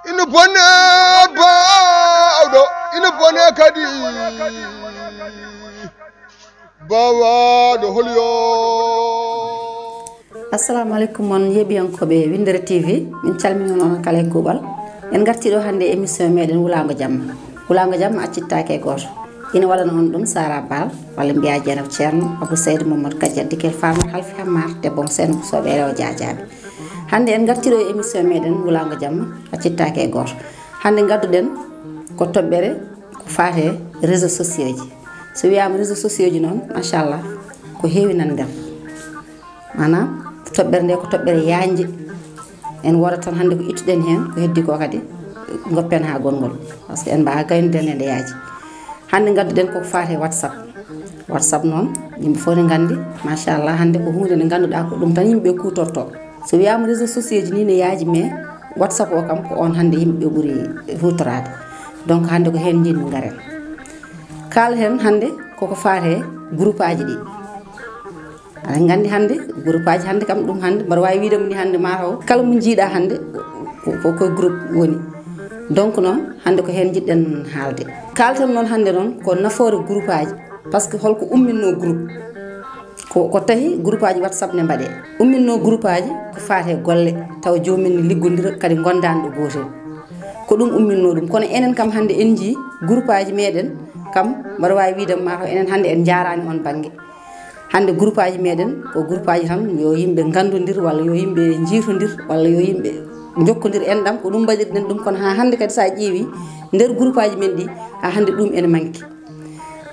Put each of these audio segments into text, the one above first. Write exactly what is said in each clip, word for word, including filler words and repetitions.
Ina bone baawɗo, ina bone kadi baawaaɗo holyo. Assalamu aleykum, on yeeɓiyankooɓe Winndere T V. Min calminii on kala e kuuɓal. En ngartii ɗo hannde e émission meɗen Wulaango Jamma. Wulaango Jamma accittaake e gooto. Ina waɗana on ɗum Sara Bal, walla mbiyaa Jeenab Ceerno, Abou Seydi Mamadou Kadia, Dikel Farmer, Halfi Hammar, debbo mo Seen Bousso, ɓe rewo jaajaaɓe. Hannde en ngartii ɗo e émission meɗen Wulaango Jamma accittaake e gooto. Hannde ngadduɗen ko toɓɓere ko faate réseaux sociaux ji. So wiyaama réseaux sociaux ji noon, machallah, ko heewi nan nder. Maanaam, toɓɓere nde ko toɓɓere yaajnde. En woodat tan hannde ko ittuɗen heen, ko heddi ko kadi ngoppen haa gongol. Parce que en mbaawa gaynude nde nde yaaji. Hannde ngadduɗen koko faate WhatsApp. WhatsApp noon, yimɓe fof ne nganndi, machallah, hannde ko huunde nde ngannduɗaa ko ɗum tan yimɓe kuutorto. So wiyaama réseaux sociaux ji ni ne yaaji, mais WhatsApp o kam ko on hannde yimɓe ɓuri huutoraade. Donc hannde ko heen njiɗmi ngaren. Kaal heen hannde koko faate groupe aji ɗi. Aɗa nganndi hannde groupe aji hannde kam ɗum hannde mbaɗa waawi wiide mo ni hannde mataw kala mo njiiɗa hannde ko, ko, ko groupe woni. Donc noon hannde ko heen njiɗɗen haalde. Kaalten noon hannde noon ko nafoore groupe aji, parce que holko umminno groupe? Ko, ko tahi groupe aji WhatsApp ne mbaɗe. Umminno groupe aji ko faate golle, tawa joomum ne liggodira kadi ngondaani ɗo gootel. Ko ɗum umminno ɗum. Kono enen kam hannde en njii groupe aji meɗen kam mbaɗa waawi wiide mataw enen hannde en njaaraani on bannge. Hannde groupe aji meɗen ko groupe aji tan yo yimɓe nganndodir walla yo yimɓe njiitodir walla yo yimɓe njokkodir enɗam, ko ɗum mbaɗirɗen ɗum. Kono haa hannde kadi so a ƴeewi nder groupe aji men ɗi, haa hannde ɗum ene manki.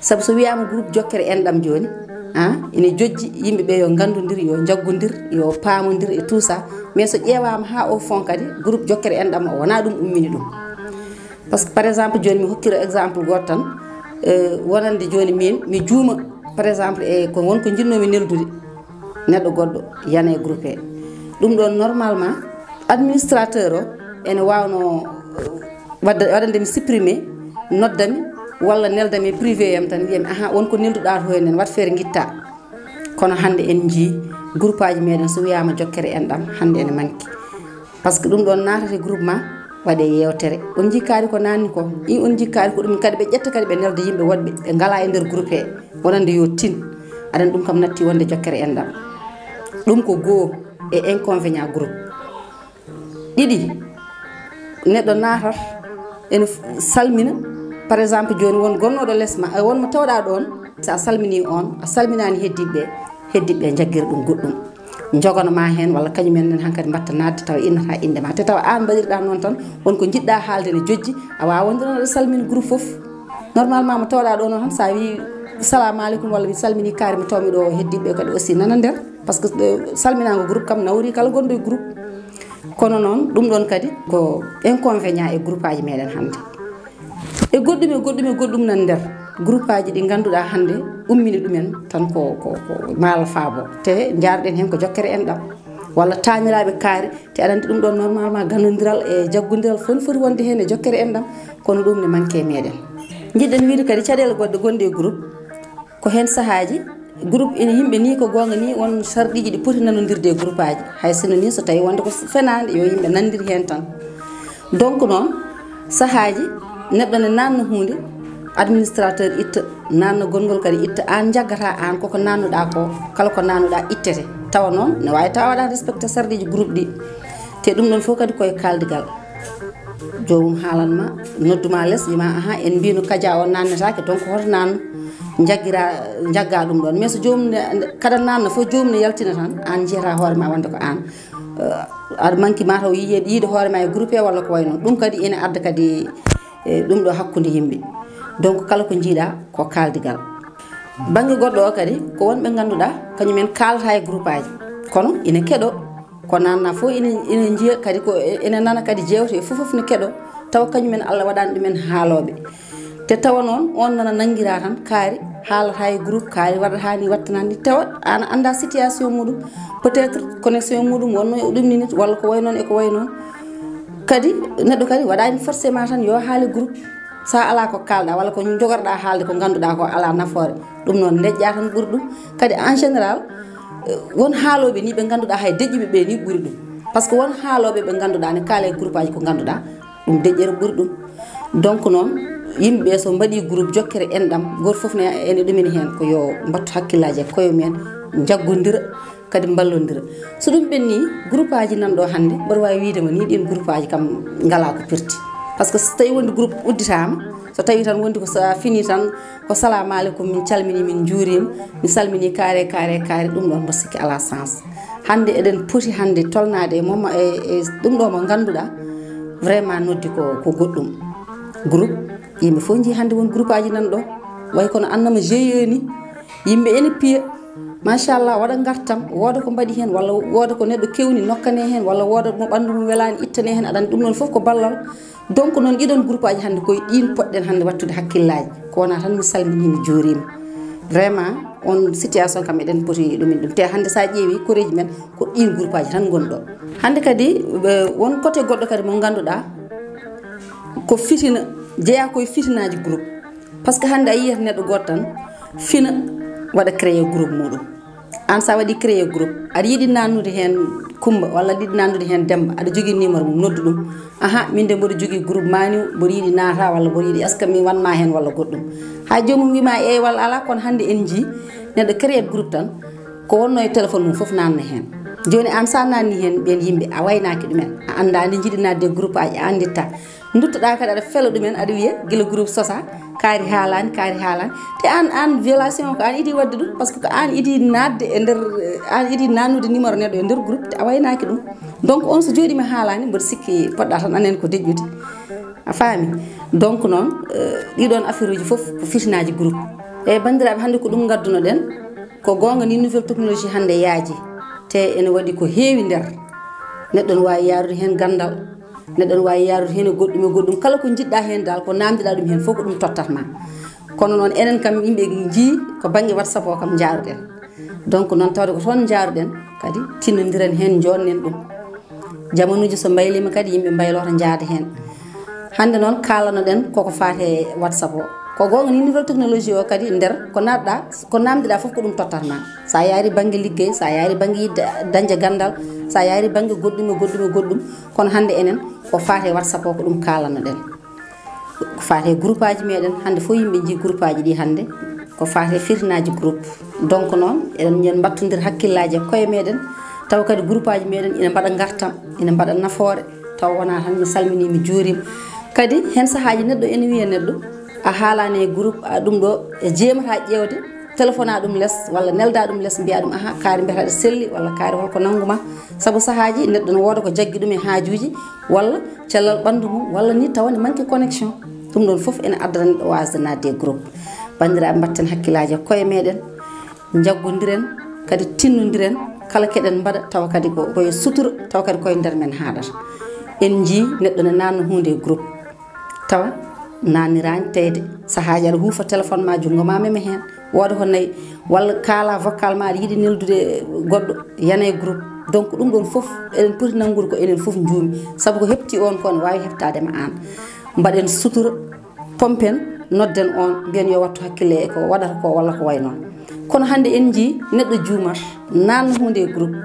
Sabu so wiyaama groupe jokkere enɗam jooni, a ina jojji yimɓe ɓe yo nganndodir, yo njaggodir, yo paamodir e tout ça. Mais so ƴeewaama haa au fond kadi groupe jokkere enɗam o wonaa ɗum ummini ɗum. Parce que par exemple jooni mi hokkira exemple gooto tan, eh, wonande jooni min mi juuma par exemple e ko won ko njiɗnomi neldude neɗɗo goɗɗo yana e groupe he. Ɗum ɗon normalement administrateur o ene waawno, eh, wadda, waɗande mi supprimer, noddami walla neldami privé yam tan wiyami aha won ko nelduɗa to henen, wat feere ngitta. Kono hannde en njii groupe aji meɗen so wiyaama jokkere enɗam hannde ene manki. Parce que ɗum ɗon naatata e groupe ma waɗe yewtere. On njii kaari ko naanni ko, i on njii kaari ko ɗum kadi ɓe ƴetta kadi ɓe nelda yimɓe woɗɓe ɓe ngala e nder groupe he wonande yo tin. Aɗan ɗum kam natti wonde jokkere enɗam. Ɗum ko goo e inconvénient groupe. Ɗiɗi, neɗɗo naatat ene f- salmina par exemple jooni won gonnooɗo les ma, e won mo tawɗa ɗon, so a salmini on a salminaani heddiɓe, heddiɓe jaggira ɗum goɗɗum, jogana ma heen walla kañum en nen hankadi mbatta naatde tawa innata innde ma te tawa aan mbaɗirɗa noon tan won ko njiɗɗa haalde ne jojji. A waawa wonde noon aɗa salmina groupe fof. Normalement mo tawɗa ɗo noon tan sa wi salamu aleykum walla mi salmini kaari mo tawmi ɗo heddiɓe kadi aussi nana nder, parce que salminago groupe kam nawri kala gonɗo e groupe. Kono noon ɗum ɗon kadi ko inconvénient e groupe aji meɗen hannde. E goɗɗum e goɗɗum e goɗɗum nan nder groupe aji ɗi ngannduɗa hannde ummini ɗumen tan ko, ko, ko maala faabo te njarɗen heen ko jokkere enɗam walla taaniraaɓe kaari. Te aɗa anndi ɗum ɗon normalement gannodiral e jaggodiral fof ne foti wonde heen e jokkere enɗam. Kono ɗum ne manque e meɗen. Njiɗɗen wiide kadi caɗeele goɗɗe gonɗe e groupe ko heen sahaaji groupe ene yimɓe ni ko goonga ni won sarɗiiji ɗi poti nanodirde e groupe aji, hay sino ni so tawi wonde ko fenaande yo yimɓe nandir heen tan. Donc noon sahaaji neɗɗo ne nanna huunde, administrateur itta, nanna gonngol kadi itta, aan njaggata aan koko nannuɗa ko, kala ko nannuɗa ittete. Tawa noon ne waawi tawa waɗa respecté sarɗiiji groupe ɗi. Te ɗum ɗon fof kadi koye kaldigal. Joomum haalan ma, nodduma les wima aha en mbino kaja o nannetake, donc hoto nanno, jaggira, jagga ɗum ɗon. Mais so joomum ne kada nanna fof joomum ne yaltina tan aan jiyata hoore ma wonde ko aan, eh, aɗa manki mataw yiye yiide hoore ma e groupe walla ko way noon. Ɗum kadi ene adda kadi, eh, ɗum ɗo hakkude yimɓe. Donc kala ko jiiɗa ko kaldigal. Bannge goɗɗo o kadi ko wonɓe ngannduɗa kañumen kaalata e groupe aji kono ina keɗo. Ko nanna fof ina, ina jiya kadi ko ina nana kadi jewte fof fof ne keɗo. Tawa kañumen Allah waɗani ɗumen haaloɓe. Te tawa noon on nana nangira tan kaari haalata e groupe kaari waɗata ni watta ni tawa ana anda situation muɗum. Peut-être connexion muɗum wonno e ɗum ni nit walla ko way noon e ko way noon. Kadi neɗɗo kadi waɗani forcément tan yo haali groupe. Sa ala ko kalɗa walla ko jogorɗa haalde ko ngannduɗa ko ala nafoore, ɗum noon deƴƴa tan ɓuri ɗum. Kadi en général, eh, won haaloɓe ni ɓe ngannduɗa hay deƴƴuɓe ɓe ni ɓuri ɗum. Parce que won haaloɓe ɓe ngannduɗa ne kaala e groupe aji ko ngannduɗa Ɗum deƴƴere ɓuri ɗum. Donc noon, yimɓe so mbaɗi groupe jokkere enɗam, gooto fof ne ene ɗumini heen ko yo mbattu hakkillaaji e koye men, njaggondira, kadi mballondira. So ɗum ɓenni, groupe aji nan ɗo hannde, mboɗo waawi wiide ma ni ɗin groupe aji kam ngalaa ko pirti. Parce que so tawi wondi groupe udditaama, so tawi tan wondi ko sa fini tan, ko salamu aleykum, min calmini, min njuurima, mi salmini kaare, kaare, kaare, ɗum ɗon mbo sikki ala sens. Hannde eɗen poti hannde tolnaade e moma-, e, e ɗum ɗo mo ngannduɗaa, vraiment noddi ko, ko goɗɗum. Groupe, yimɓe fof njii hannde won groupe aji nan ɗo, way kono annama G E ni, yimɓe ene piya, machallah, waɗa ngartam, wooda ko mbaɗi heen, walla wooda ko neɗɗo kewni nokkane heen, walla wooda mo ɓanndu mum welaani ittane heen, aɗa anndi ɗum ɗon fof ko ballal. Donc noon ɗiɗon groupe aji hannde koye ɗin poɗɗen hannde wattude hakkillaaji. Ko wonaa tan mi salminii, mi juuriima. Vraiment, on situation kam eɗen poti ɗumin ɗum. Te hannde so a ƴeewi koreeji men ko ɗin groupe aji tan ngoni ɗo. Hannde kadi, eh, won côté goɗɗo kadi mo ngannduɗaa ko fitina, jeyaa koye fitinaaji groupe. Parce que hannde a yiyat neɗɗo gooto tan fina waɗa créer groupe muɗum. Aan so a waɗi créer groupe, aɗa yiɗi naannude heen Kummba walla aɗa yiɗi naannude heen Demmba, aɗa jogii numéro mum, noddu ɗum. Aha, min de mboɗo jogii groupe maani, mboɗo yiɗi naata walla mboɗo yiɗi, est-ce que mi wanma heen walla goɗɗum? Haa joomum wima eey walla alaa, kono hannde en njii neɗɗo créer groupe tan, ko wonno e téléphone mum fof naanna heen. Jooni aan so a naanni heen ɓeen yimɓe, a waynaaki ɗumen, a anndaa nde njiɗi naatde e groupe aji, a annditta. Nduttoɗaa kadi aɗa fela ɗumen, aɗa wiya gila groupe sosa, kaari haalaani, kaari haalaani. Te aan, aan violation ko aan idii waɗde ɗum, parce que ko aan idii naatde e nder, aan idii naannude numéro neɗɗo e nder groupe, te a waynaaki ɗum. Donc on so jooɗiima haalaani, mboɗo sikki poɗɗa tan anen ko deƴƴude. A faami? Donc noon, eh, ɗiɗon affaire uji fof ko fitinaaji groupe. Eyi banndiraaɓe, hannde ko ɗum ngaddunoɗen. Ko goonga ni nouvelle technologie hannde yaaji. Te ene waɗi ko heewi nder. Neɗɗo ne waawi yaarude heen ganndal. Neɗɗo ne waawi yaarude heen e goɗɗum e goɗɗum. Kala ko njiɗɗaa heen dal, ko naamndiɗaa ɗum heen fof ko ɗum tottat ma. Kono noon enen kam yimɓe njii ko bannge WhatsApp o kam njaaruɗen. Donc noon tawde ko toon njaaruɗen, kadi tinnondiren heen, njoɗnen ɗum. Jamanuuji so mbayliima kadi yimɓe mbayloto njaada heen. Hannde noon kaalanoɗen koko faati e WhatsApp o. Ko goonga ni nouvelle technologie o kadi nder ko naatɗaa, ko naamndiɗaa fof ko ɗum tottat ma. So a yaari bannge liggey, so a yaari bannge yidde dañde ganndal, so a yaari bannge goɗɗum e goɗɗum e goɗɗum. Kono hannde enen ko faati e WhatsApp o ko ɗum kaalanoɗen. Ko faati e groupe aji meɗen, hannde fof yimɓe njii groupe aji ɗi hannde, ko faati e fitinaaji groupe. Donc noon, eɗen ñen mbattondir hakkillaaji e koye meɗen, tawa kadi groupe aji meɗen ina mbaɗa ngartam, ina mbaɗa nafoore, tawa wonaa tan mi salminii, mi juuriima. Kadi heen sahaaji neɗɗo ene wiya neɗɗo, a haalaani e groupe, a ɗum ɗo, e jeemataa ƴeewde, téléphone a ɗum les, walla nelda ɗum les, mbiya ɗum, aha, kaari mbiyata aɗa selli, walla kaari holko nanngu ma. Sabu sahaaji neɗɗo ne wooda ko jaggi ɗum e haajuuji, walla cellal ɓanndu mum, walla ni tawa ne manque connexion. Ɗum ɗon fof ene addana neɗɗo waasde naatde e groupe. Banndiraaɓe, mbatten hakkillaaji e koye meɗen, njaggondiren, kadi tinnondiren, kala keɗen mbaɗa, tawa kadi ko, ko e sutura, tawa kadi koye nder men haaɗata. En njii neɗɗo ne naatna huunde e groupe, tawa naatniraani teyde. Sahaaji aɗa huufa téléphone ma, junngo ma mema heen, wooda ko nayi, walla kaala vocal ma aɗa yiɗi neldude goɗɗo, yana e groupe. Donc ɗum ɗon fof eɗen poti nanngude ko enen fof njuumi, sabu ko heɓti on ko ne waawi heɓtaade ma aan. Mbaɗen sutura, pompen, nodden on, mbiyen yo wattu hakkille e ko waɗata ko walla ko way noon. Kono hannde en njii neɗɗo juumat, naatna huunde e groupe,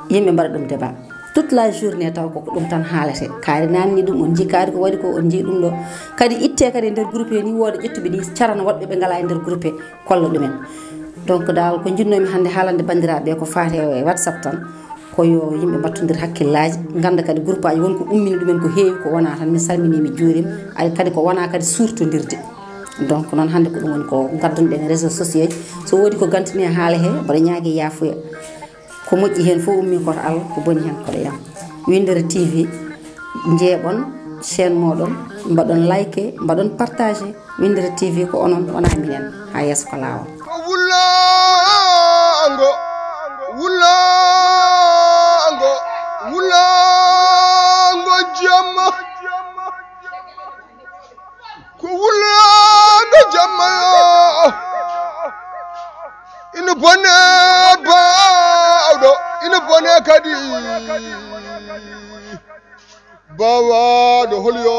yimɓe mbaɗa ɗum débat. Toute la journée taw koko ɗum tan haalete. Kaari naatni ɗum, on njii kaari ko waɗi ko, on njii ɗum ɗo. Kadi itte kadi e nder groupe he ni wooda ƴettuɓe ni carana woɗɓe ɓe ngalaa e nder groupe he, kolla ɗumen. Donc dal ko njiɗnoomi hannde haalande banndiraaɓe ko faati e WhatsApp tan, ko yo yimɓe mbattondir hakkillaaji, ngannda kadi groupe aji won ko ummini ɗumen ko heewi, ko wonaa tan mi salminii, mi juuriima, ay kadi ko wonaa kadi suurtondirde. Donc noon hannde ko ɗum woni ko ngaddunoɗen e réseaux sociaux ji. So woodi ko gantini e haala he, mboɗo ñaagii yaafuya. Ko moƴƴi heen fof ummii ko to Allah, ko boni heen ko ɗo yam. Winndere T V, njeeɓon chaîne mooɗon, mbaɗon like, mbaɗon partage. Winndere T V ko onon, wonaa minen. Haa yeeso ko laawol. Ko wullaango, wullaango, wullaango jamma. Ko wullaango jamma yo. Ina bone baawɗo, ina bone kadi baawaaɗo hol yo.